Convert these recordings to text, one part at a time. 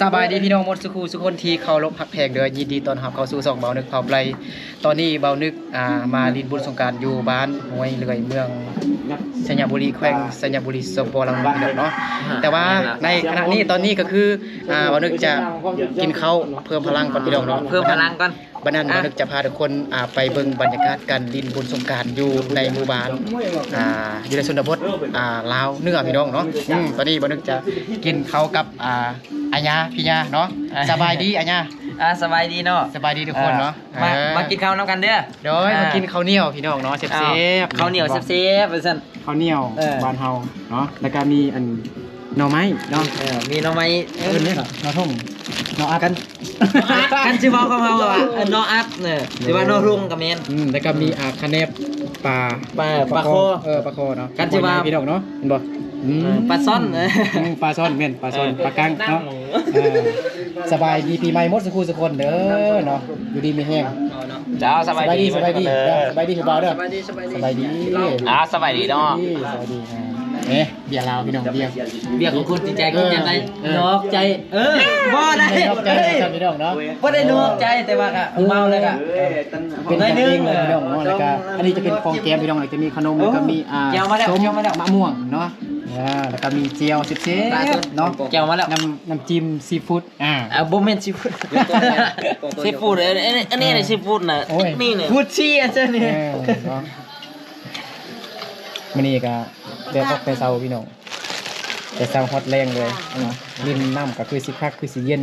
ສະບາຍດີພີ່ນ້ອງໝົດສູ່ຄູ່ສູ່ຄົນທີ່ເຄົາລົບຮັກແພງເດີ ຍິນດີຕ້ອນຮັບເຂົ້າສູ່ຊ່ອງເບົານຶກພາໄປ. ຕອນນີ້ເບົານຶກ ອ່າ ມາຫຼິ້ນບຸນສົງການຢູ່ບ້ານຫ້ວຍເລື່ອຍ ເມືອງໄຊຍະບູລີ ແຂວງໄຊຍະບູລີ ສປປ ລາວ ພີ່ນ້ອງເນາະ. ແຕ່ວ່າໃນຂະນະນີ້ຕອນນີ້ກໍຄື ອ່າ ເບົານຶກຈະກິນເຂົ້າເພີ່ມພະລັງກ່ອນພີ່ນ້ອງເນາະ ເພີ່ມພະລັງກ່ອນ. ບັດນັ້ນ ອ່ະ ບ່າວນຶກຈະພາທຸກຄົນ ອ່າ ໄປເບິ່ງບັນຍາກາດການຫຼິ້ນບຸນສົງການຢູ່ໃນໝູ່ບ້ານ ອ່າ ຢູ່ໃນຊົນນະບົດ ອ່າ ລາວເໜືອພີ່ນ້ອງເນາະ. ອືມ ຕອນນີ້ບ່າວນຶກຈະກິນເຂົ້າກັບ ອ່າ ອາຍາ ພີ່ຍາເນາະ. ອ່າ ສະບາຍດີອາຍາ. ອ່າ ສະບາຍດີເນາະ ສະບາຍດີທຸກຄົນເນາະ. ອ່າ ມາ ເອີ ມາກິນເຂົ້ານຳກັນເດີ. ໂດຍ ເອີ ມາກິນເຂົ້າໜຽວພີ່ນ້ອງເນາະ ແຊບໆ. ເຂົ້າໜຽວແຊບໆ ວ່າຊັ້ນ. ເຂົ້າໜຽວ ເອີ ບ້ານເຮົາເນາະ ແລ້ວກໍມີອັນໜໍ່ໄມ້ເນາະ. ເອີ ມີໜໍ່ໄມ້ ເອີ້ນຫຍັງເກາະ ໜໍ່ທົ່ງ ໜໍ່ອັດ ກັນ ກັນຊິເວົ້າກັບເຮົາວ່າ ເອີ ໜໍ່ອັດ ເອີ ຊິວ່າໜໍ່ທົ່ງກໍແມ່ນ. ອືມ ແລ້ວກໍມີ ອືມ ອ່າ ຂະແໜບປາ ປາ ປາຄໍ ເອີ ປາຄໍເນາະ. ກັນຊິວ່າ ປາໃຫຍ່ພີ່ນ້ອງເນາະ ເຫັນບໍ່? ອືມ ເອີ ປາຊ່ອນ ເອີ ປາຊ່ອນ ແມ່ນປາຊ່ອນ ເອີ ປາກັງເນາະ. ເອີ ສະບາຍດີປີໃໝ່ໝົດສູ່ຄູ່ສູ່ຄົນເດີເນາະ ຢູ່ດີມີແຮງ. ເຈົ້າ ສະບາຍດີ ສະບາຍດີ ສະບາຍດີ ເດີ ສະບາຍດີຜູ້ບ່າວເດີ ສະບາຍດີ ສະບາຍດີ. ອ່າ ສະບາຍດີເນາະ ສະບາຍດີ. ເອີ ເບຍລາວພີ່ນ້ອງ ເບຍ ເບຍຂອງຄົນຈິດໃຈ ເອີ ຄິດຈັ່ງໃດ? ເອີ ນອກໃຈ ເອີ ບໍ່ໄດ້ ນອກໃຈ ເອີ ພີ່ນ້ອງເນາະ ບໍ່ໄດ້ນອກໃຈ ແຕ່ວ່າກໍເມົາແລ້ວກໍ ເອີ ເປັນກັນເອງເລີຍພີ່ນ້ອງເນາະ. ແລ້ວກໍອັນນີ້ຈະເປັນຂອງແກ້ມພີ່ນ້ອງ ຈະມີຂະໜົມ ແລ້ວກໍມີ ອ່າ ແຈ່ວມາແລ້ວ ສົ້ມ ແຈ່ວມາແລ້ວ ມະມ່ວງເນາະ. ອ່າ ແລ້ວກໍມີແຈ່ວແຊບໆເນາະ ແຈ່ວມາແລ້ວ ນ້ຳ ນ້ຳຈິ້ມຊີຟູດ. ອ່າ ອ່າ ບໍ່ແມ່ນຊີຟູດ ຊີຟູດ ອັນນີ້ ອັນນີ້ ອ່າ ຊີຟູດນະ ໂອ້ຍ ນີ້ນະ ຟູດຊີ ອັນນີ້ ເອີ ເນາະ. ມື້ນີ້ກໍແດດອອກແຕ່ເຊົ້າພີ່ນ້ອງ ແຕ່ເຊົ້າຮອດແລງເລີຍເນາະ. ຫຼິ້ນນ້ຳກໍຄືຊິຄັກ ຄືຊິເຢັນ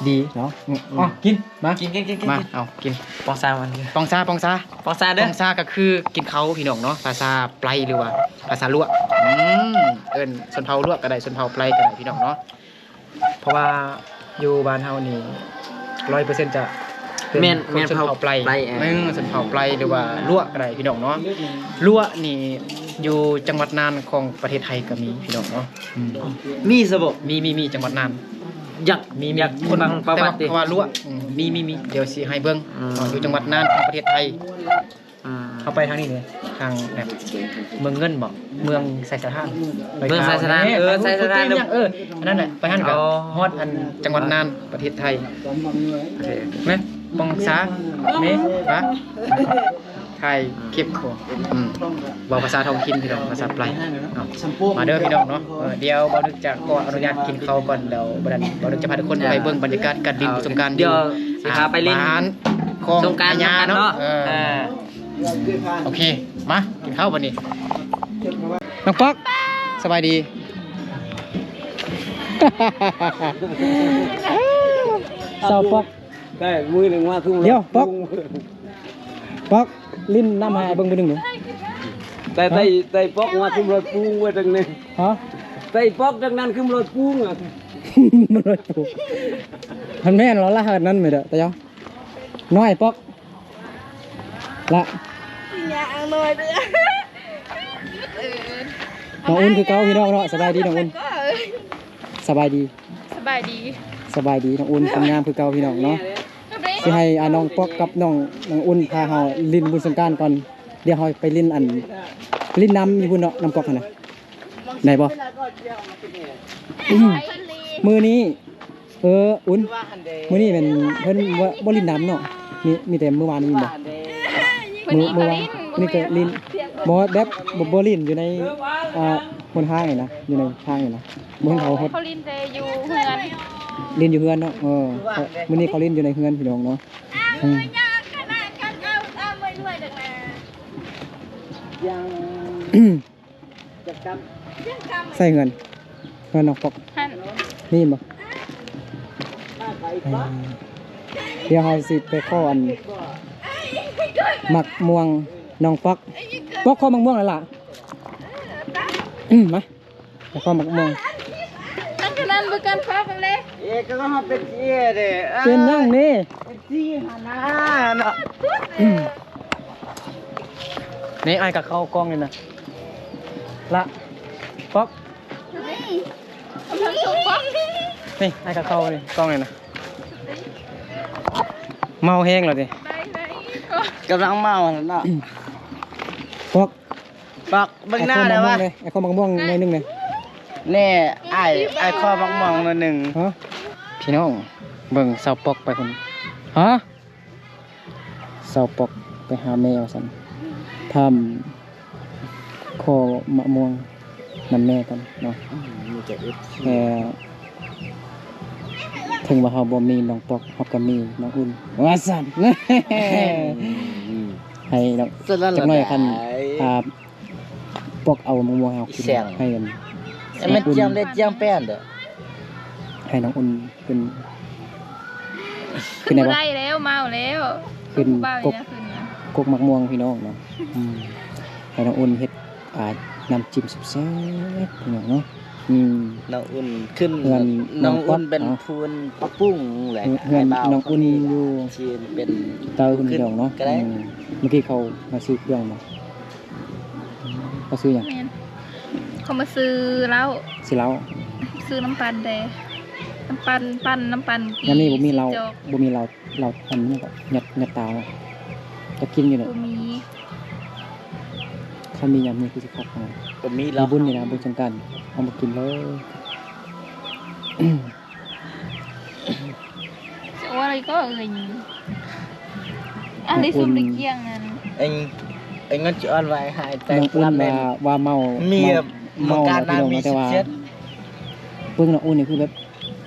ດີເນາະ. ອືມ ອືມ ອ່ະ ກິນ ມາ ກິນ ກິນ ກິນ ມາ ກິນ ເອົາກິນ ປອງຊາມັນ ປອງຊາ ປອງຊາ ປອງຊາເດີ ປອງຊາກໍຄືກິນເຂົ້າພີ່ນ້ອງເນາະ ພາສາໄປ ຫຼືວ່າພາສາລວກ. ອືມ ເອີ້ນຊົນເຜົ່າລວກກໍໄດ້ ຊົນເຜົ່າໄປກໍໄດ້ພີ່ນ້ອງເນາະ. ເພາະວ່າຢູ່ບ້ານເຮົານີ້ ຮ້ອຍເປີເຊັນ ຈະເປັນ ແມ່ນ ຄົນ ແມ່ນ ຊົນເຜົ່າໄປ ໄປ ເອີ ເອີ ຊົນເຜົ່າໄປ ຫຼືວ່າລວກກໍໄດ້ພີ່ນ້ອງເນາະ. ລວກນີ້ຢູ່ຈັງຫວັດນ່ານຂອງປະເທດໄທກໍມີພີ່ນ້ອງເນາະ. ອືມ ມີຊະບໍ? ມີ ມີ ມີ ຈັງຫວັດນ່ານ ຢາກ ມີ ມີ ຢາກ ຄົນ ຟັງປະຫວັດຕິ ແຕ່ວ່າ ເພາະວ່າລວກ ອືມ ມີ ມີ ມີ ດຽວຊິໃຫ້ເບິ່ງ ອືມ ເນາະ ຢູ່ຈັງຫວັດນ່ານຂອງປະເທດໄທ. ອ່າ ເຮົາໄປທາງນີ້ເດ້ ທາງແບບເມືອງເງິນບໍ ເມືອງໄຊສະຖານ ເມືອງໄຊສະຖານ ເອີ ໄຊສະຖານ ເອີ ອັນນັ້ນແຫຼະ ໄປຫັ້ນກໍ ອໍ ຮອດອັນຈັງຫວັດນ່ານ ປະເທດໄທ. ໂອເຄ ແມ່ນ ປອງຊາ ເມ ປະ ຖ່າຍຄລິບ ອືມ ເວົ້າພາສາທ້ອງຖິ່ນພີ່ນ້ອງ ພາສາໄປເນາະ. ມາເດີພີ່ນ້ອງເນາະ ເອີ ດຽວບ່າວນຶກຈະຂໍອະນຸຍາດກິນເຂົ້າກ່ອນ ແລ້ວບັດນັ້ນບ່າວນຶກຈະພາທຸກຄົນໄປເບິ່ງບັນຍາກາດການຫຼິ້ນສົງການຢູ່ ດຽວຊິພາໄປຫຼິ້ນ ອ່າ ບ້ານ ຂອງ ສົງການ ອາຍາເນາະ ນຳກັນເນາະ ເອີ ອ່າ ໂອເຄ ມາກິນເຂົ້າບັດນີ້. ນ້ອງປອກ ສະບາຍດີ ສາວປອກ ໄດ້ມື້ໜຶ່ງມາຄື ດຽວ ປອກ ປອກ ຫຼິ້ນນ້ຳໃຫ້ອ້າຍເບິ່ງມື້ໜຶ່ງດູ. ໄດ້ ຮະ? ໄດ້ ໄດ້ປອກມາຄືລົດປູງເວີຍ ຈັ່ງນີ້ ຮະ? ໄດ້ປອກ ຈັ່ງນັ້ນຄືລົດປູງ ລົດປູງ ມັນແມ່ນແລ້ວລະ ອັນນັ້ນແມ່ນເດີ ຕາເຈົ້າ ນ້ອຍປອກ ລະ ຊິຍ່າງໜ້ອຍເດີ ນ້ອງອຸ່ນຄືເກົ່າພີ່ນ້ອງເນາະ. ສະບາຍດີນ້ອງອຸ່ນ ສະບາຍດີ ສະບາຍດີ ສະບາຍດີນ້ອງອຸ່ນ ຄົນງາມຄືເກົ່າພີ່ນ້ອງເນາະ. ຊິໃຫ້ ອ່າ ນ້ອງປອກກັບນ້ອງ ນ້ອງອຸ່ນພາເຮົາຫຼິ້ນບຸນສົງການກ່ອນ ດຽວເຮົາໄປຫຼິ້ນ ອັນ ຫຼິ້ນນ້ຳຢູ່ພຸ້ນເນາະ ນ້ຳກອກຫັ້ນນະ ໄດ້ບໍ່? ມື້ນີ້ ເອີ ອຸ່ນ ມື້ນີ້ແມ່ນເພິ່ນບໍ່ ບໍ່ຫຼິ້ນນ້ຳເນາະ ມີ ມີແຕ່ມື້ວານນີ້ແມ່ນບໍ່? ມື້ ມື້ວານນີ້ກໍຫຼິ້ນ ບໍ່ ແບບ ບໍ່ ບໍ່ຫຼິ້ນຢູ່ໃນ ອ່າ ຫົນທາງນີ້ນະ ຢູ່ໃນທາງນີ້ນະ ບໍ່ເຫັນເຂົາຫົດ ເຂົາຫຼິ້ນແຕ່ຢູ່ເຮືອນ ຫຼິ້ນຢູ່ເຮືອນເນາະ. ເອີ ມື້ນີ້ເຂົາຫຼິ້ນຢູ່ໃນເຮືອນພີ່ນ້ອງເນາະ. ອືມ ໃສເຮືອນ ເຮືອນນ້ອງປອກ ຫັ້ນ ນີ້ບໍ່? ເອີ ດຽວເຮົາຊິໄປຂໍ ອັນ ໝາກມ່ວງນ້ອງປອກ ປອກ ຂໍໝາກມ່ວງໜ່ອຍລະ. ອືມ ມາ ໄປຂໍໝາກມ່ວງ ອັນນັ້ນບໍ່ກັນຟ້າເບິ່ງເດ້. ເອ ກໍເຮົາເປັນເອເດ້ ເປັນຫຍັງນີ້? ເປັນສີ່ຫັ້ນນະເນາະ. ອືມ ນີ້ອ້າຍກໍເຂົ້າກ້ອງນີ້ນະ ລະ ປອກ ນີ້ ນີ້ ອ້າຍກໍເຂົ້ານີ້ ກ້ອງນີ້ນະ ເມົາແຮງແລ້ວຕິ. ກຳລັງເມົາຫັ້ນເນາະ ປອກ ປອກ ເບິ່ງໜ້າແລ້ວວະ ໄອ້ຄົນບັກມ່ວງໜ້ອຍໜຶ່ງເດ້. ແນ່ ອ້າຍ ອ້າຍຂໍໝາກມ່ວງໜ່ວຍໜຶ່ງ. ຮະ? ພີ່ນ້ອງ ເບິ່ງສາວປອກໄປພຸ້ນ. ຮະ? ສາວປອກໄປຫາແມ່ວ່າຊັ້ນ. ພາມ ຂໍໝາກມ່ວງນຳແມ່ກ່ອນເນາະ. ອືມ ມີແຕ່ເອັຟຊີ ແຕ່ເຖິງວ່າເຮົາບໍ່ມີນ້ອງປອກ ເຮົາກໍມີນ້ອງອຸ່ນວ່າຊັ້ນ. ອືມ ໃຫ້ນ້ອງ ສະນັ້ນລະ ຈັກໜ້ອຍຄັນ ໄດ້ ອ່າ ປອກເອົາໝາກມ່ວງໃຫ້ເຮົາກິນ ອີແສງ ໃຫ້ອັນ ໃຫ້ມັນ ນ້ອງອຸ່ນ ຈຽມເລັດຈຽມແປ້ນເດີ້ ໃຫ້ນ້ອງອຸ່ນ ຂຶ້ນ ຂຶ້ນໄດ້ບໍ່? ບໍ່ໄດ້ແລ້ວ ເມົາແລ້ວ ຂຶ້ນ ຜູ້ບ່າວ ກົກ ນີ້ນະ ຂຶ້ນນະ ກົກໝາກມ່ວງພີ່ນ້ອງເນາະ. ອືມ ໃຫ້ນ້ອງອຸ່ນເຮັດ ອ່າ ນ້ຳຈິ້ມແຊບໆ ພີ່ນ້ອງເນາະ. ອືມ ນ້ອງອຸ່ນຂຶ້ນ ເຮືອນນ້ອງ ນ້ອງອຸ່ນ ເປັນຜູ້ປັບປຸງແຫຼະ ເຮືອນ ໃຫ້ບ່າວ ນ້ອງອຸ່ນຢູ່ ທີ່ເປັນ ເຕີພຸ້ນ ຂຶ້ນ ພີ່ນ້ອງເນາະ. ອືມ ເມື່ອກີ້ເຂົາມາຊື້ເຄື່ອງເນາະ. ເຂົາຊື້ຫຍັງ? ແມ່ນ ເຂົາມາຊື້ເຫຼົ້າ ຊື້ເຫຼົ້າ ຊື້ນ້ຳປັ່ນແດ່ ນ້ຳປັ່ນ ປັ່ນ ນ້ຳປັ່ນ ຍາມນີ້ບໍ່ມີເຫຼົ້າ ບໍ່ມີເຫຼົ້າ ເຫຼົ້າອັນນີ້ກໍຍັດ ຍັດຕາ ຈະກິນຢູ່ນີ້ ບໍ່ມີ. ຄັນມີຍາມນີ້ຄືຊິຄັກເນາະ ບໍ່ມີເຫຼົ້າ ມີບຸນນີ້ນະ ບຸນສົງການ ເອົາມາກິນເລີຍ. ຊິວ່າໄດ້ກໍເອີຍ ອັນນີ້ຊຸມໄດ້ກຽງນັ້ນ ເອັງ ເອັງເງິນຊິອອນໄວ້ໃຫ້ແຕ່ ນ້ອງອຸ່ນວ່າ ວ່າເມົາ ເມົາ ເມົາແລ້ວພີ່ນ້ອງເນາະ. ແຕ່ວ່າເບິ່ງນ້ອງອຸ່ນນີ້ຄືແບບ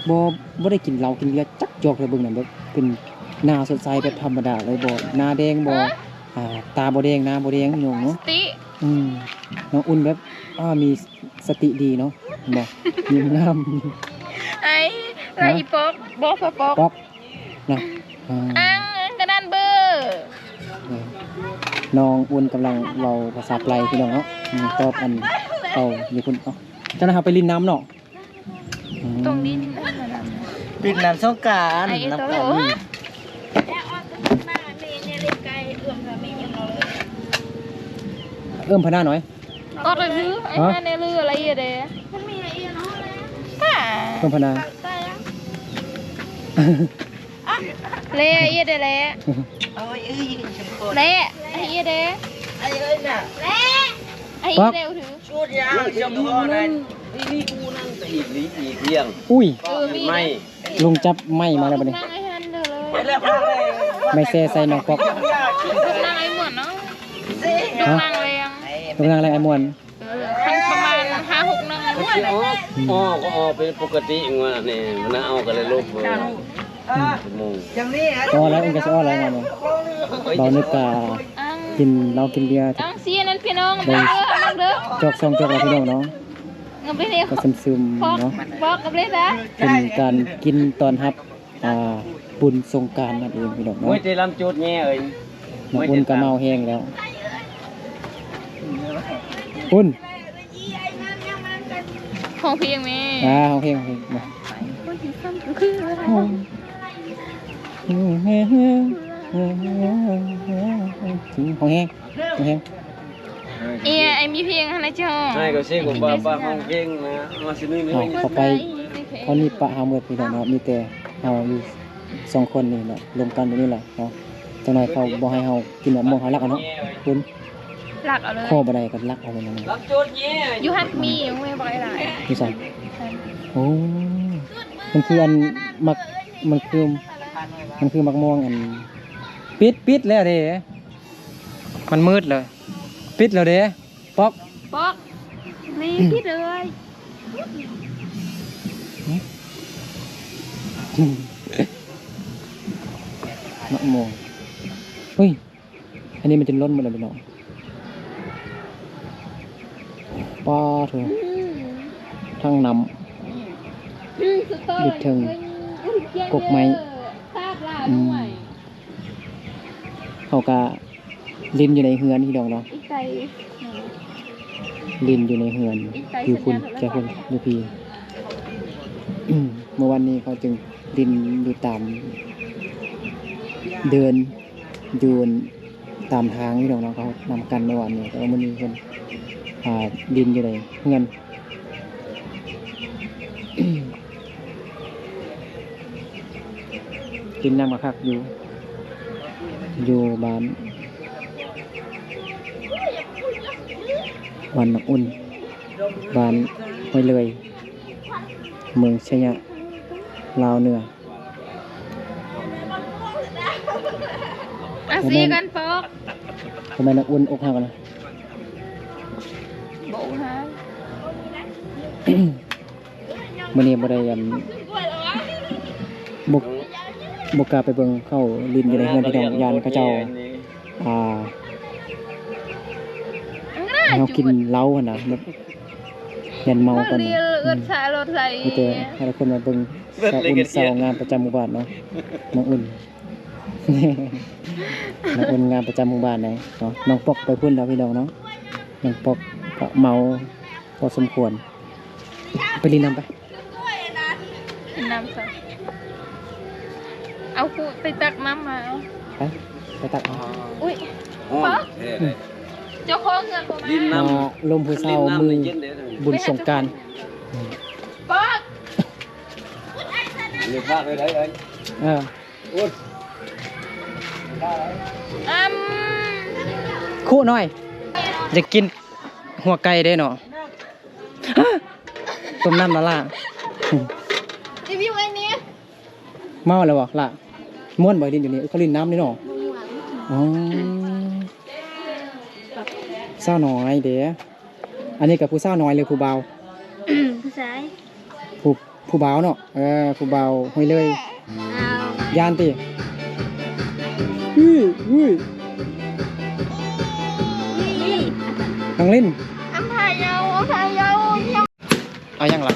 ບໍ່ ບໍ່ໄດ້ກິນເຫຼົ້າກິນເບຍຈັກຈອກເທື່ອ. ເບິ່ງນັ້ນ ແບບເປັນໜ້າສົດໃສແບບທຳມະດາເລີຍ ບໍ່ໜ້າແດງ ບໍ່ ອ່າ ຕາບໍ່ແດງ ໜ້າບໍ່ແດງ ພີ່ນ້ອງເນາະ. ອືມ ນ້ອງອຸ່ນແບບ ອ່າ ມີ ສະຕິດີເນາະ ເຫັນບໍ່? ຍິ້ມງາມ ໄອ້ ລະອີປອກ ບອກ ປອກ ປອກນະ. ອ່າ ອັງກະນັ້ນເບີ ເອີ ນ້ອງອຸ່ນກຳລັງເວົ້າພາສາໄປລພີ່ນ້ອງເນາະ. ອືມ ຕອບອັນເອົາຢູ່ພຸ້ນ. ເອົາ ຈັ່ງໃດເຮົາໄປຫຼິ້ນນ້ຳເນາະ. ອືມ ຕົງນີ້ຫຼິ້ນນ້ຳສົງການ ໄອ້ໂຕ ນຳກັນ. ເອີ້ມພະນາໜ້ອຍ ອອກເລີຍ ໄອ້ ຮະ ມາແນ່ເລີຍ ລະເອີຍເດ້ ເອີ້ມພະນາ ແລ ເອີຍເດ້ ແລ ແລ ເອີຍເດ້ ໄອ້ເອີຍເດ້ ເອີຍເດ້ ຖື ອຸ້ຍ ເອີ ມີ ລຸງຈັບໄມ້ມາແລ້ວບັດນີ້ ໄມ້ແຊໃສ່ນ້ອງປອກ ນາງໄອ້ມ່ວນເນາະ ນາງແລງ ນາງແລງໄອ້ມ່ວນ. ເອີ ຄັນປະມານຫ້າຫົກໜຶ່ງ ມັນຊິອອກ ອອກກໍອອກເປັນປົກກະຕິວ່າແນ່ ມັນເອົາກັນເລີຍລົບເລີຍ. ອືມ ພໍແລ້ວ ເອີ ກໍຊິອອກແລ້ວເນາະ. ເບົານຶກກະກິນເຫຼົ້າກິນເບຍ ອັງຊີ້ນັ້ນພີ່ນ້ອງ ເດີ ເດີ ຈອກສອງຈອກແລ້ວພີ່ນ້ອງເນາະ. ກໍຊຶມໆເນາະ ເປັນການກິນຕ້ອນຮັບ ອ່າ ບຸນສົງການນັ້ນເອງພີ່ນ້ອງເນາະ. ໂອ້ຍ ແຕ່ລຳໂຈດແຍ່ເອີຍ ນ້ອງອຸ່ນກໍເມົາແຮງແລ້ວ. ອຸ່ນ ຮ້ອງເພງແມ່ ອ່າ ຮ້ອງເພງ ຮ້ອງເພງ ມາ ຮ້ອງແຮງ. ເອີຍ ໄອ້ມີເພງຫັ້ນນະເຈົ້າ ໃຫ້ກໍຊິກໍວ່າ ວ່າຮ້ອງເພງນະ ມາຊິນີ້ ເອົາເຂົ້າໄປ ເທົ່ານີ້ປະເຮົາໝົດພີ່ນ້ອງເນາະ. ມີແຕ່ເຮົາຢູ່ສອງຄົນນີ້ເນາະ ລົມກັນຢູ່ນີ້ແຫຼະເນາະ. ຈັກໜ້ອຍເຂົາບໍ່ໃຫ້ເຮົາກິນໝາກມ່ວງ ເຮົາລັກເອົາເນາະ ຄຸນ ລັກເອົາເລີຍ ພໍບໍ່ໄດ້ກໍລັກເອົາເລີຍນະ. ຢູ່ຫັ້ນມີ ບໍ່ໄດ້ຫຼາຍ ຢູ່ໃສ? ໂອ້ ມັນຄືອັນໝາກ ມັນຄື ມັນຄືໝາກມ່ວງອັນ ປິດ ປິດແລ້ວເດ້ ມັນມືດເລີຍ ປິດແລ້ວເດ້. ປອກ ປອກ ນີ້ ອືມ ຜິດເອີຍ ໝາກມ່ວງ ເຮີ້ຍ ອັນນີ້ມັນຈົນລົ້ນໝົດແລ້ວພີ່ນ້ອງ. ປາໂທ້ ອືມ ທັງນ້ຳ ອືມ ຢູ່ເທິງ ອືມ ກົກໄມ້ ອືມ ເຮົາກະຫຼິ້ນຢູ່ໃນເຮືອນພີ່ນ້ອງເນາະ ຫຼິ້ນຢູ່ໃນເຮືອນ ຢູ່ພຸ້ນ ເຈົ້າພຸ້ນ ຢູ່ພີ້. ມື້ວານນີ້ເຂົາຈຶ່ງຫຼິ້ນຢູ່ຕາມ ເດີນຢູ່ຕາມທາງພີ່ນ້ອງເນາະ ເຂົານຳກັນມື້ວານນີ້ ແຕ່ວ່າມື້ນີ້ເພິ່ນ ອ່າ ຫຼິ້ນຢູ່ໃນເຮືອນ. ກິນນ້ຳກະຄັກຢູ່ ຢູ່ບ້ານ ບ້ານນ້ຳອຸ່ນ ບ້ານຫ້ວຍເລີຍ. ເມືອງໄຊຍະ ລາວເໜືອ. ອາຊີກັນປອກ ທຳໄມນ້ຳອຸ່ນອົກຫັກນະ? ບໍ່ອົກຫັກ. ມື້ນີ້ບໍ່ໄດ້ ອັນ ບໍ່ ບໍ່ກ້າໄປເບິ່ງເຂົາຫຼິ້ນຢູ່ໃນເຮືອນພີ່ນ້ອງ ຢ້ານເຂົາເຈົ້າ ອ່າ ໃຫ້ເຮົາກິນເຫຼົ້າຫັ້ນນະ ແບບຢ້ານເມົາກ່ອນນະ. ອືມ ມີແຕ່ໃຫ້ທຸກຄົນມາເບິ່ງສາວອຸ່ນ ສາວງາມປະຈຳໝູ່ບ້ານເນາະ ນ້ອງອຸ່ນ. ນ້ອງອຸ່ນງາມປະຈຳໝູ່ບ້ານເນາະ. ນ້ອງປອກໄປພຸ້ນແລ້ວພີ່ນ້ອງເນາະ ນ້ອງປອກກະເມົາພໍສົມຄວນ. ໄປຫຼິ້ນນ້ຳໄປ ກິນນ້ຳຊະ. ເອົາ ຄູໄປຕັກນ້ຳມາເອົາ ໄປ ໄປຕັກເອົາ. ອຸ້ຍ ຮ້ອນແທ້ເດ້ ເຈົ້າຂອງເຮືອນບໍ່ມາ ມາລົມຜູ້ສາວມື້ບຸນສົງການ. ປອກ ເອີ ອຳ ຄຸໜ້ອຍ ຢາກກິນຫົວໄກ່ເດ້ເນາະ. ຕົ້ມນ້ຳລະລະ ຣີວິວໄອ້ນີ້. ເມົາແລ້ວບໍ່ລະ? ມ່ວນບໍ່ຫຼິ້ນຢູ່ນີ້? ເຂົາຫຼິ້ນນ້ຳນີ້ເນາະ. ອໍ ສາວນ້ອຍເດ້. ອັນນີ້ກໍຜູ້ສາວນ້ອຍຫຼືຜູ້ບ່າວ? ຜູ້ຊາຍ. ຜູ້ ຜູ້ບ່າວເນາະ. ເອີ ຜູ້ບ່າວຫ້ວຍເລີຍ. ຢ້ານຕິ? ອື ອື ນັ່ງຫຼິ້ນ. ອຳພາເຍົາ ອຳພາເຍົາ. ເອົາຫຍັງລະ?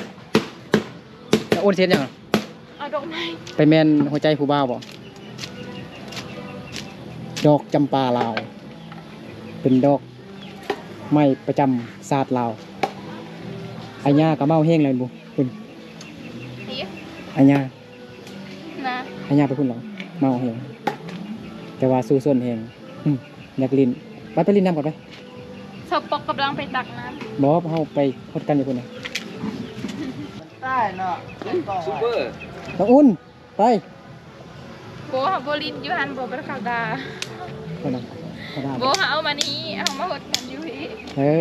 ແລ້ວໂອນເຮັດຫຍັງ? ເອົາດອກໄມ້. ໄປແມ່ນຫົວໃຈຜູ້ບ່າວບໍ່? ດອກຈຳປາລາວ ເປັນດອກໄມ້ປະຈຳຊາດລາວ. ອາຍາກໍເມົາແຮງແລ້ວບໍ່? ອາຍາ ນະ ອາຍາໄປພຸ້ນແລ້ວ ເມົາແຮງ ແຕ່ວ່າສູ້ຊົນແຮງ. ອືມ ຢາກຫຼິ້ນ ໄປ ໄປຫຼິ້ນນ້ຳກ່ອນໄປ. ສາວປອກກຳລັງໄປຕັກນ້ຳ. ບໍ່ ເຮົາໄປຮົດກັນຢູ່ພຸ້ນນະ. ຕາຍເນາະ ຊຸບເປີ ນ້ອງອຸ່ນ ໄປ. ບໍ່ ເຮົາບໍ່ຫຼິ້ນຢູ່ຫັ້ນ ບໍ່ ເຂົາດ່າ. ເຂົາດ່າ ເຂົາດ່າ. ບໍ່ ເຮົາເອົາມານີ້ ເຮົາມາຮົດກັນຢູ່ພີ້. ເອີ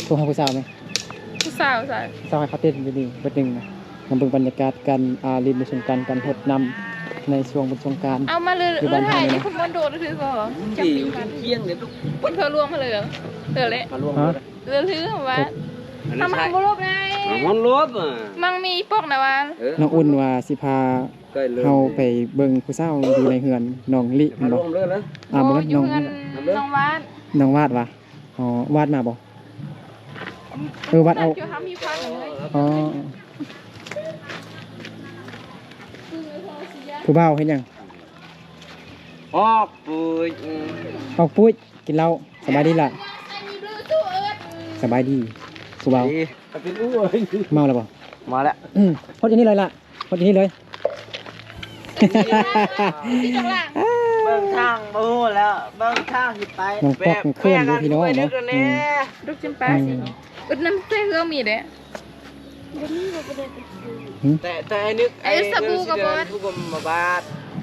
ໂທຫາຜູ້ສາວແມ. ຜູ້ສາວ ສາວ ສາວໃຫ້ເຂົາເຕັ້ນຢູ່ນີ້ເບິດໜຶ່ງນະ. ມາເບິ່ງບັນຍາກາດການ ອ່າ ຫຼິ້ນບຸນສົງການ ການຮົດນ້ຳໃນຊ່ວງບຸນສົງການ. ເອົາມາເລີຍ ຢູ່ບ້ານເຮົານີ້ນະ. ຄົນບໍ່ໂດດຄືບໍ່ ຈັບປີກັນ ເພື່ອລວມມາເລີຍ ເອີແຫຼະ ມາລວມ. ຮະ? ເອີ ຄືວ່າ ທຳມັນບໍ່ລົບໄດ້ ມັນລົບ ມັນມີປອກນະວ່າ. ເອີ ນ້ອງອຸ່ນວ່າຊິພາເຮົາໄປເບິ່ງຜູ້ສາວຢູ່ໃນເຮືອນນ້ອງລິແມ່ນບໍ່? ອ່າ ບໍ່ແມ່ນ ນ້ອງ ນ້ອງວາດ ນ້ອງວາດຫວາ? ອໍ ວາດມາບໍ່? ເອີ ວາດເອົາ. ອໍ ຜູ້ບ່າວເຮັດຫຍັງ? ອອກປຸ້ຍ ອືມ ອອກປຸ້ຍ ກິນເຫຼົ້າ. ສະບາຍດີລະ? ສະບາຍດີ ຜູ້ບ່າວ. ເມົາແລ້ວບໍ່? ເມົາແລ້ວ. ອືມ ຮອດຢູ່ນີ້ເລີຍລະ. ຮອດຢູ່ນີ້ເລີຍ. ເບິ່ງທາງບໍ່ຮູ້ແລ້ວ ເບິ່ງທາງຊິໄປ. ນ້ອງປອກເຂີນຢູ່ພີ່ນ້ອງເນາະ. ອືມ ລູກຈິ້ມປາຊິ ອືມ ອຶດນ້ຳໃສ່ເຮືອມີເດ້. ຫືມ ແຕ່ ແຕ່ໄອ້ນຶກ ໄອ້ສະບູກໍບໍ່ ຜູ້ກໍມາບາດ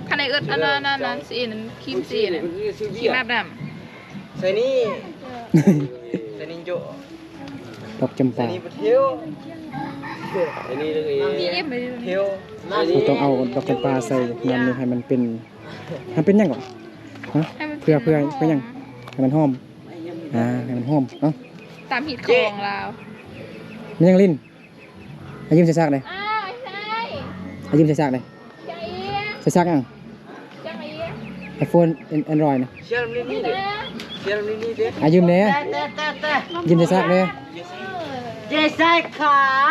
ຄັນໄອ້ເອິດອັນນັ້ນ ອັນນັ້ນ ສີນັ້ນ ຄຣີມສີນັ້ນ ຄຣີມອາບນ້ຳ ໃສ່ນີ້ ໃສ່ນີ້ໂຈ ດອກຈຳປາ ໃສ່ນີ້ໄປທ່ຽວ ໃສ່ນີ້ເລີຍ ທ່ຽວ. ເຮົາຕ້ອງເອົາດອກຈຳປາໃສ່ນ້ຳນີ້ໃຫ້ມັນເປັນ ໃຫ້ເປັນຫຍັງເກາະ? ຮະ? ເພື່ອ ເພື່ອ ເພື່ອຫຍັງ? ໃຫ້ມັນຫອມ ອ່າ ໃຫ້ມັນຫອມເນາະ. ຕາມຮີດຂອງລາວ ແມ່ນຫຍັງລິ້ນ? ອາ ຢືມໃສ່ຊາກເດ້ ອາ ຢືມໃສ່ຊາກເດ້. ໃສ່ຊາກຫຍັງ? ໄອໂຟນ ແອນດຣອຍນະ. ອາ ຢືມແໜ່ ຢືມໃສ່ຊາກເດ້.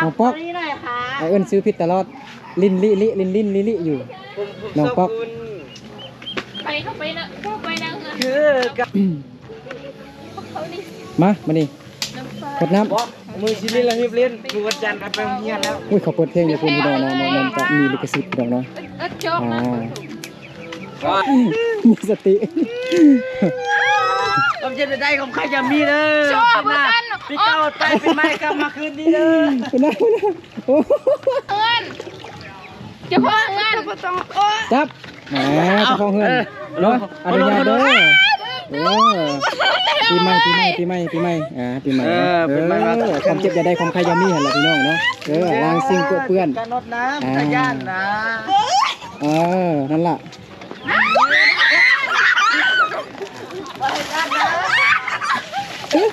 ນ້ອງປອກ ອ້າຍເອີ້ນຊື່ຜິດຕະຫຼອດ ລິ້ນລິລິ ລິ້ນລິນລິລິຢູ່. ນ້ອງປອກ ໄປ ເຂົ້າໄປນະ ເຂົ້າໄປນະ ຄືກັບ ມາ ມານີ້ ຫົດນ້ຳ ມື້ຊິຫຼິ້ນລະຮີບຫຼິ້ນ ມື້ວັນຈັນກໍໄປໂຮງຮຽນແລ້ວ. ອຸ້ຍ ເຂົາເປີດເພງຢູ່ພຸ້ນ ພີ່ນ້ອງເນາະ ມັນກະມີລິຂະສິດ ພີ່ນ້ອງເນາະ. ອ່າ ມີສະຕິ ຄວາມເຈັບໃຈຂອງໃຜຢ່າມີເດີ ປີເກົ່າໄປ ປີໃໝ່ກັບມາຄືນນີ້ເດີ. ໂອ້ ເຈົ້າຂອງເຮືອນ ຈັບ ອ່າ ເຈົ້າຂອງເຮືອນເນາະ ອະນຸຍາດເດີ. ເອີ ປີໃໝ່ ປີໃໝ່ ປີໃໝ່ ປີໃໝ່ ອ່າ ປີໃໝ່ ເອີ ເນາະ ປີໃໝ່ ເອີ ວ່າ ຄວາມເຈັບຢ່າໄດ້ ຄວາມໄຂ້ຢ່າມີຫັ້ນແຫຼະ ພີ່ນ້ອງເນາະ. ເອີ ລ້າງສິ່ງປົວເປື້ອນ ການອດນ້ຳ ອ່າ ກະຢ້ານນະ ເອີ ນັ້ນລະ. ເອີຍ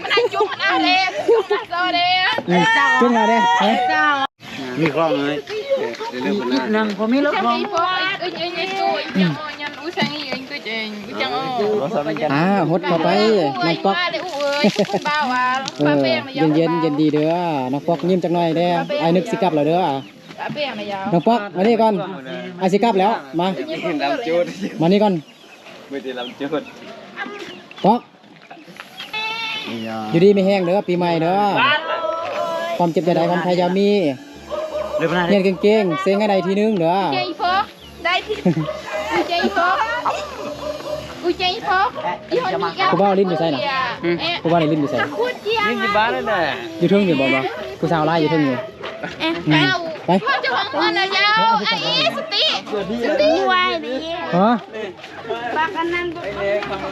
ມັນໃຫ້ຈຸກມັນເອົາເດ້ ຈຸກມັນເອົາເດ້ ອືມ ຈຸກເອົາເດ້ ເອີ ມີຂອງເລີຍ ເອີ ເລື່ອງເພິ່ນ ອີກໜຶ່ງບໍ່ມີແລ້ວຂອງ ອ່າ ຫົດເຂົ້າໄປ ນ້ອງປອກ ເອີ ເຢັນໆ ເຢັນດີເດີ ນ້ອງປອກ ຍິ້ມຈັກໜ່ອຍເດີ ອ້າຍນຶກຊິກັບແລ້ວເດີ. ນ້ອງປອກ ມານີ້ກ່ອນ ອ້າຍຊິກັບແລ້ວ ມາ ມານີ້ກ່ອນ ປອກ ຢູ່ດີມີແຮງເດີ ປີໃໝ່ເດີ ຄວາມເຈັບຢ່າໄດ້ ຄວາມໄຂ້ຢ່າມີ ຮຽນເກັ່ງໆ ເສັງໃຫ້ໄດ້ທີໜຶ່ງເດີ. ເກັ່ງພໍໄດ້ທີ່ ອຸເຈອີ່ພໍ ອຸເຈອີ່ພໍ ອີ່ຫົນນີ້ ຜູ້ບ່າວຫຼິ້ນຢູ່ໃສນະ? ຜູ້ບ່າວນີ້ຫຼິ້ນຢູ່ໃສ? ຫຼິ້ນຢູ່ບ້ານນັ້ນແຫຼະ ຢູ່ເທິງນີ້ບໍ່? ຜູ້ສາວຫຼາຍຢູ່ເທິງນີ້ ອືມ ໄປ ເຈົ້າຂອງເຮືອນນະເຈົ້າ ໄອ້ອີສະຕິ ສະຕິ ຫວາຍນີ້ ຮະ ປາກອັນນັ້ນ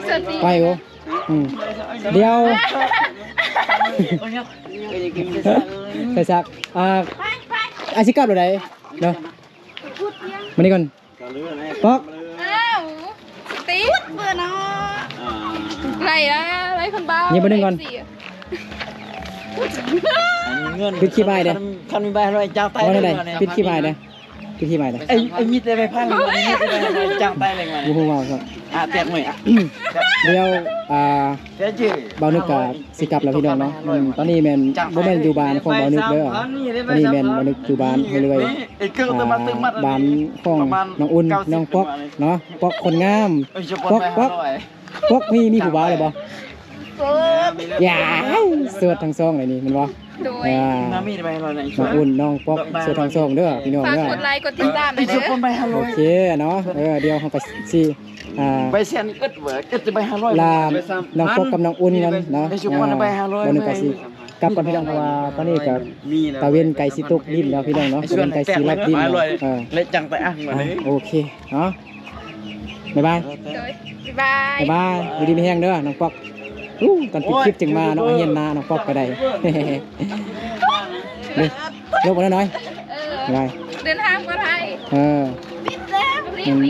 ສະຕິ ໄປໂອ ອືມ ດຽວ ໃສ່ຊັກ ອ່າ ອ້າຍຊິກັບແລ້ວໃດເນາະ ມານີ້ກ່ອນ ປອກ ອ້າວ ສະຕິ ເປີດເນາະ ໄລ່ລະ ໄລ່ຄົນບ້າ ຍິບເບິ່ງກ່ອນ ເງິນ ປິດຄລິບອ້າຍເດ້ ຄັນ ຄັນມີໃບຫ້າຮ້ອຍ ຈ່າຍໄປ ວ່າແນວໃດ ປິດຄລິບອ້າຍເດ້ ພິທີໃໝ່ເດ້ ໄອ້ ໄອ້ມິດໄດ້ໄປພັນ ໄດ້ໄປຈັບໄດ້ເລີຍ ບໍ່ຮູ້ເວົ້າຊ້ຳ ອ່ະ ແຕກໃໝ່ ດຽວ ອ່າ ບ່າວນຶກກະຊິກັບແລ້ວພີ່ນ້ອງເນາະ ອືມ ຕອນນີ້ແມ່ນ ບໍ່ແມ່ນຢູ່ບ້ານຂອງບ່າວນຶກເດີ ຕອນນີ້ແມ່ນບ່າວນຶກຢູ່ບ້ານເລື້ອຍໆ ອ່າ ບ້ານຂອງນ້ອງອຸ່ນ ນ້ອງປອກເນາະ ປອກຄົນງາມ ປອກ ປອກ ພວກນີ້ມີຜູ້ບ່າວແລ້ວບໍ່? ໂສດ ຢາຍ ໂສດທັງສອງເລີຍນີ້ແມ່ນບໍ່? ໂດຍ ອ່າ ນ້ອງອຸ່ນ ນ້ອງປອກ ໂສດທັງສອງເດີພີ່ນ້ອງເດີ ຝາກກົດໄລກົດຕິດຕາມແດ່ເດີ ໂອເຄເນາະ ເອີ ດຽວເຮົາກໍຊິ ອ່າ ໃບແສນອຶດເວີ ອຶດແຕ່ໃບຫ້າຮ້ອຍ ລານ້ອງປອກກັບນ້ອງອຸ່ນກັນເນາະ ອ່າ ບາດນີ້ກໍຊິກັບກ່ອນພີ່ນ້ອງ ເພາະວ່າຕອນນີ້ກໍຕາເວັນໃກ້ຊິຕົກດິນແລ້ວພີ່ນ້ອງເນາະ ຕາເວັນໃກ້ຊິລັບດິນແລ້ວ ເອີ ແລະຈັ່ງໄປອ່າງ ອ່າ ໂອເຄເນາະ. ບາຍບາຍ ໂດຍ ບາຍບາຍ ບາຍບາຍ ຢູ່ດີມີແຮງເດີນ້ອງປອກ ອູ້ ຕອນປິດຄລິບຈຶ່ງມາເນາະ ໂອ້ຍ ຮຽນນານ້ອງປອກກໍໄດ້ ເດີ ລົງມາໜ້ອຍ ເອີ ບາຍ ເດີນທາງປອດໄພ ເອີ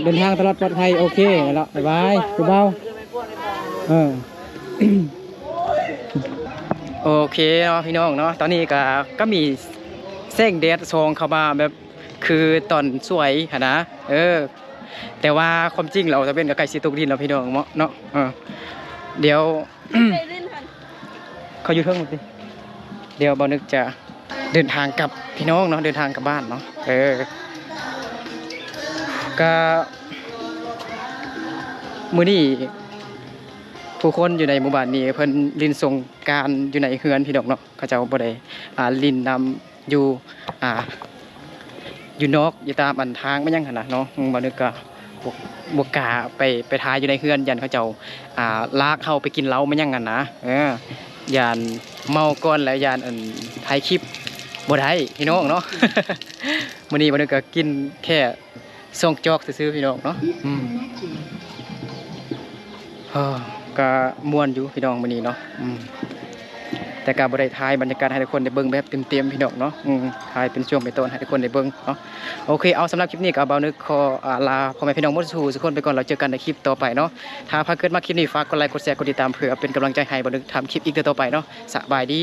ເດີນທາງຕະຫຼອດປອດໄພ ໂອເຄແລ້ວ ບາຍບາຍ ຜູ້ບ່າວ ເອີ ໂອເຄເນາະ ພີ່ນ້ອງເນາະ ຕອນນີ້ກໍ ກໍມີແສງແດດສ່ອງເຂົ້າມາແບບ ຄືຕອນສວຍຫັ້ນນະ ເອີ ແຕ່ວ່າຄວາມຈິງແລ້ວຕາເວັນກໍໃກ້ຊິຕົກດິນແລ້ວພີ່ນ້ອງເນາະ ເນາະ ເອີ ດຽວ ເຂົາຢູ່ເທິງພຸ້ນຕິ ດຽວບ່າວນຶກຈະເດີນທາງກັບພີ່ນ້ອງເນາະ ເດີນທາງກັບບ້ານເນາະ ເອີ ກະມື້ນີ້ຜູ້ຄົນຢູ່ໃນໝູ່ບ້ານນີ້ເພິ່ນຫຼິ້ນສົງການຢູ່ໃນເຮືອນພີ່ນ້ອງເນາະ ເຂົາເຈົ້າບໍ່ໄດ້ ອ່າ ຫຼິ້ນນຳ ຢູ່ ອ່າ ຢູ່ນອກ ຢູ່ຕາມອັນທາງມາຫຍັງຫັ້ນນະເນາະ ບ່າວນຶກກໍບໍ່ ບໍ່ກ້າໄປ ໄປຖ່າຍຢູ່ໃນເຮືອນ ຢ້ານເຂົາເຈົ້າ ອ່າ ລາກເຮົາໄປກິນເຫຼົ້າມາຫຍັງຫັ້ນນະ ເອີ ຢ້ານເມົາກ່ອນ ແລ້ວຢ້ານ ອັນ ຖ່າຍຄລິບບໍ່ໄດ້ພີ່ນ້ອງເນາະ ມື້ນີ້ບ່າວນຶກກໍກິນແຄ່ ສອງຈອກຊື່ໆ ພີ່ນ້ອງເນາະ ອືມ ເອີ ກະມ່ວນຢູ່ພີ່ນ້ອງມື້ນີ້ເນາະ ອືມ ແຕ່ກະບໍ່ໄດ້ຖ່າຍບັນຍາກາດໃຫ້ທຸກຄົນໄດ້ເບິ່ງແບບເຕັມໆ ພີ່ນ້ອງເນາະ ອືມ ຖ່າຍເປັນຊ່ວງເປັນຕອນໃຫ້ທຸກຄົນໄດ້ເບິ່ງເນາະ ໂອເຄ ເອົາ ສຳລັບຄລິບນີ້ກໍບ່າວນຶກຂໍ ອາ ລາພໍ່ແມ່ພີ່ນ້ອງໝົດສູ່ໆຄົນໄປກ່ອນ ແລ້ວເຈີກັນໃນຄລິບຕໍ່ໄປເນາະ ຖ້າຫາກເກີດມັກຄລິບນີ້ ຝາກກົດໄລ ກົດແຊ ກົດຕິດຕາມ ເພື່ອເປັນກຳລັງໃຈໃຫ້ບ່າວນຶກທຳຄລິບອີກເທື່ອຕໍ່ໄປເນາະ ສະບາຍດີ.